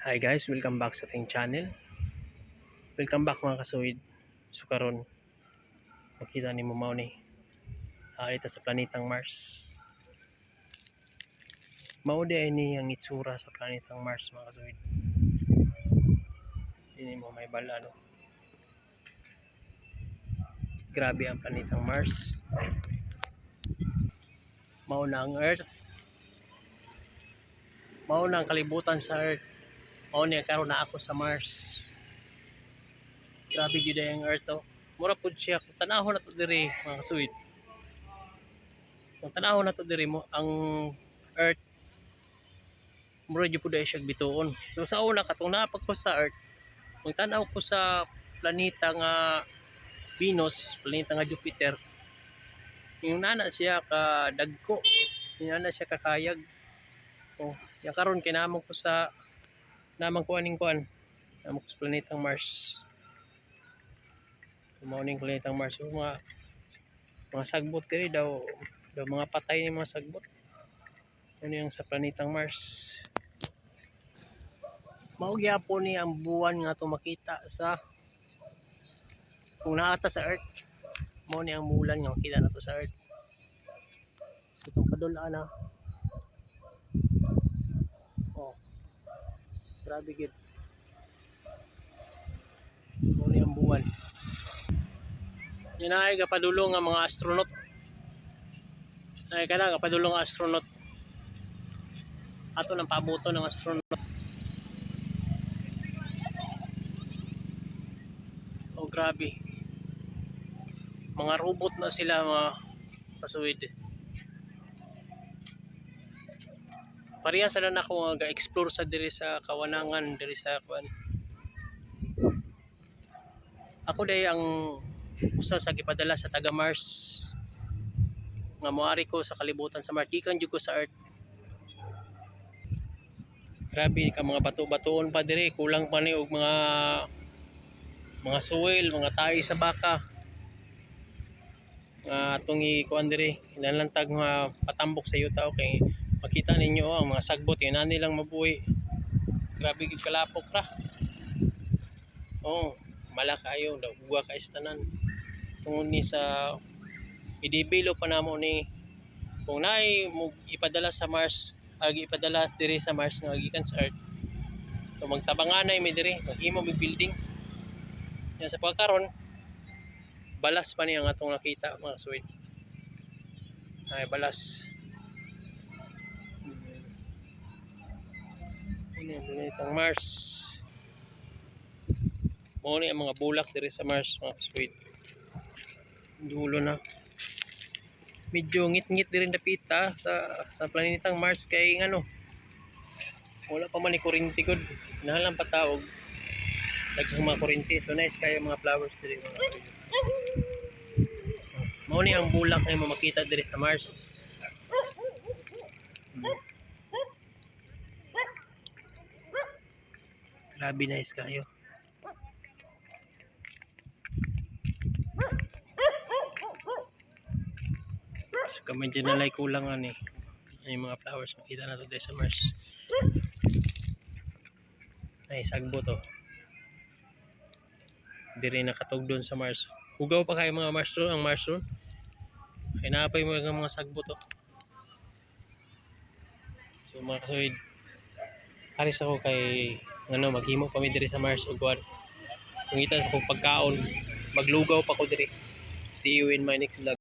Hi guys, welcome back sa ating channel. Welcome back, mga kasuwid. So karon makita nimo mao ni ita sa planetang Mars. Mao diay ni ang itsura sa planetang Mars, mga kasuwid. Dili mo may bala, no. Grabe ang planetang Mars. Mao na ang Earth. Mao na ang kalibutan sa Earth. Mao ni karon na ako sa Mars. Grabe gyud ang Earth, oh. Mura pud siya kung tan-awon nato diri, mga kasuwid. Kung tan-awon nato diri mo ang Earth, mura gyud pud siya bituon. So sa una, katong naa pa ko sa Earth, kung tan-aw ko sa planeta nga Venus, planeta nga Jupiter, yung nana siya ka dagko, yung nana siya kakayag. Oh, ya karon kay naman ko sa naman ko aning kuan, naman ko sa planetang Mars. Mao ning planetang Mars. So, mga sagbot diri daw daw mga patay ni mga sagbot. Ano yung sa planetang Mars? Mao gyapon ni ang buwan nga atong makita sa kung naa ta sa Earth. Mao ni ang bulan nga makita nato sa Earth. So itong padula na. Oh. Grabe gid. Mao ni ang buwan. Yan ay gapadulong nga mga astronaut. Ay kana gapadulong nga astronaut. Ato nang paaboton ng astronaut. Oh, grabe. Mga robot na sila, mga kasuwid. Pareha sila na ako nga ga-explore sa diri sa kawanangan diri sa kuan. Ako day ang usa sa gipadala sa taga Mars nga moari ko sa kalibutan sa Mars, gikan jud ko sa Earth. Grabe ka mga bato-batoon pa diri, kulang pa ni og mga soil, mga tahi sa baka nga atong ikuan diri. Kinahanglan tag mga patambok sa yuta kay makita ninyo, oh, ang mga sagbot yun nilang mabuhi. Grabe gid kalapok ra. Oh, mala kaayo, daw uga ka tanan tungod ni sa i-develop pa namo ni. Kung naay mo ipadala sa Mars, agi ipadala diri sa Mars nga gikan sa Earth, so magtabanganay mi diri, maghimo mig building yan. Sa pagkaron, balas pa niya ang atong nakita, mga suwid. Ay balas. Ano yung planetang Mars? Mao ni ang mga bulak diri sa Mars, mga suwid. Dulo na. Medyo ngit-ngit diri dapita sa planetang Mars kay ngano, wala pa man ni kuryente gud. Kinahanglan pa ta og daghang mga kuryente. So nice kayo mga flowers diri, mga suwid. Mao ni ang bulak nga imo makita diri sa Mars. Grabe, nice kayo. So kami dyan na kulang ani. Ano yung mga flowers makita na to diri sa Mars. Ay sagbo to. Diri nakatugdon sa Mars. Hugaw pa kayo mga Mars ron, ang Mars ron. Ay naapay mo yung mga sagbo to. So mga kasuwid, haris ako kay ano, maghimo pa mi diri sa Mars og kuan. Kung ita kung pagkaon, maglugaw pa ko diri. See you in my next vlog.